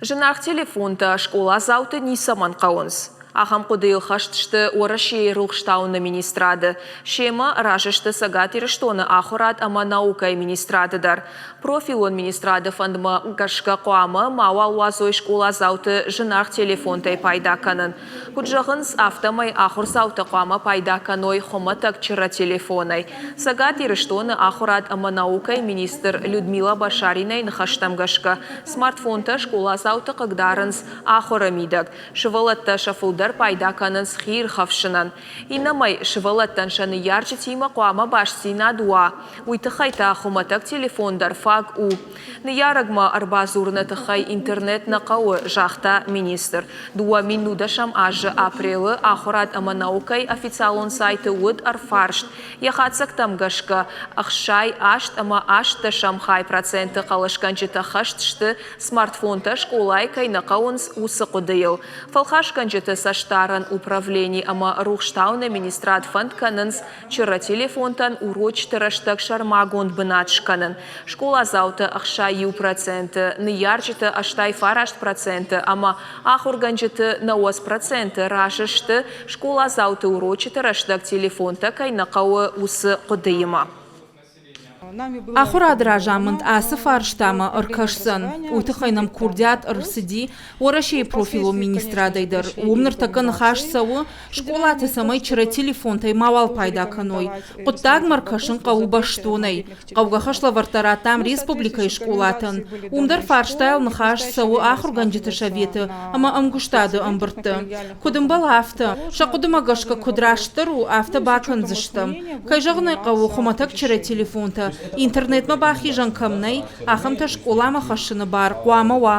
Зынаргъ телефонтӕ скъоладзауты ницӕмӕн хъӕуынц. Ахӕм хъуыдыйыл хӕст сты Уӕрӕсейы рухстауыны министрады. Семӕ разы сты Цӕгат Ирыстоны ахуырад ӕмӕ наукӕйы министрады дӕр. Профилон министрады фӕндмӕ гӕсгӕ хъуамӕ мауал уадзой скъоладзауты зынаргъ телефонтӕй пайда кӕнын. Куыд зӕгъынц, афтӕмӕй ахуырдзаутӕ хъуамӕ пайда кӕной хуымӕтӕг чырӕ телефонӕй. Цӕгат Ирыстоны ахуырад ӕмӕ наукӕйы министр Людмила Башаринайы ныхӕстӕм гӕсгӕ, смартфонтӕ скъоладзауты хъыгдарынц ахуыры мидӕг. Сывӕллӕттӕ сӕ фылдӕр пайда кӕнынц хиирхӕфсынӕн. Иннӕмӕй, сывӕллӕттӕн сӕ ныййарджытимӕ хъуамӕ бастдзинад уа. Уый тыххӕй та хуымӕтӕг телефон дӕр фаг у. Ныййарӕгмӕ ӕрбадзурыны тыххӕй интернет нӕ хъӕуы, загъта министр. 2010 азы апрелы ахуырад ӕмӕ наукӕйы официалон сайты уыд ӕрфарст. Йӕ хатдзӕгтӕм гӕсгӕ, 68 ӕмӕ 80 хай проценты хъӕлӕсгӕнджытӕ хӕст сты, смартфонтӕ скъолайы кӕй нӕ хъӕуынц, уыцы хъуыдыйыл. Фӕлхасгӕнджыты цӕстдарӕн управлени ӕмӕ рухстауыны министрад фӕнд кӕнынц чырӕ телефонтӕн урочыты рӕстӕг сӕрмагонд бынат скӕнын. Скъоладзаутӕ 61%, ныййарджыты 89% ӕмӕ ахуыргӕнджыты 90% разы сты, скъоладзауты урочыты рӕстӕг телефонтӕ кӕй нӕ хъӕуы, уыцы хъуыдыимӕ. Ахуырады разамынд ацы фарстамӕ ӕркӕсдзӕн. Уый тыххӕй нӕм курдиат ӕрцыди Уӕрӕсейы профилон министрадӕй дӕр. Уым ныртӕккӕ ныхас цӕуы, скъолаты цӕмӕй чырӕ телефонтӕй мауал пайда кӕной. Хъуыддагмӕ ӕркӕсын хъӕуы бӕстонӕй. Хъӕугӕ хӕслӕвӕрдтӕ радтам республикӕйы скъолатӕн. Уым дӕр фарстайыл ныхас цӕуы ахуыргӕнджыты советы ӕмӕ ӕмгуыстады ӕмбырдты. Куыд ӕмбӕлы, афтӕ. Сӕ хъуыдымӕ гӕсгӕ куыд растдӕр у, афтӕ бакӕндзыстӕм. Кӕй зӕгъын ӕй хъӕуы, хуымӕтӕг чырӕ телефонтӕ, интернетмӕ бахизӕн кӕм нӕй, ахӕмтӕ скъоламӕ хӕссыны бар хъуамӕ уа.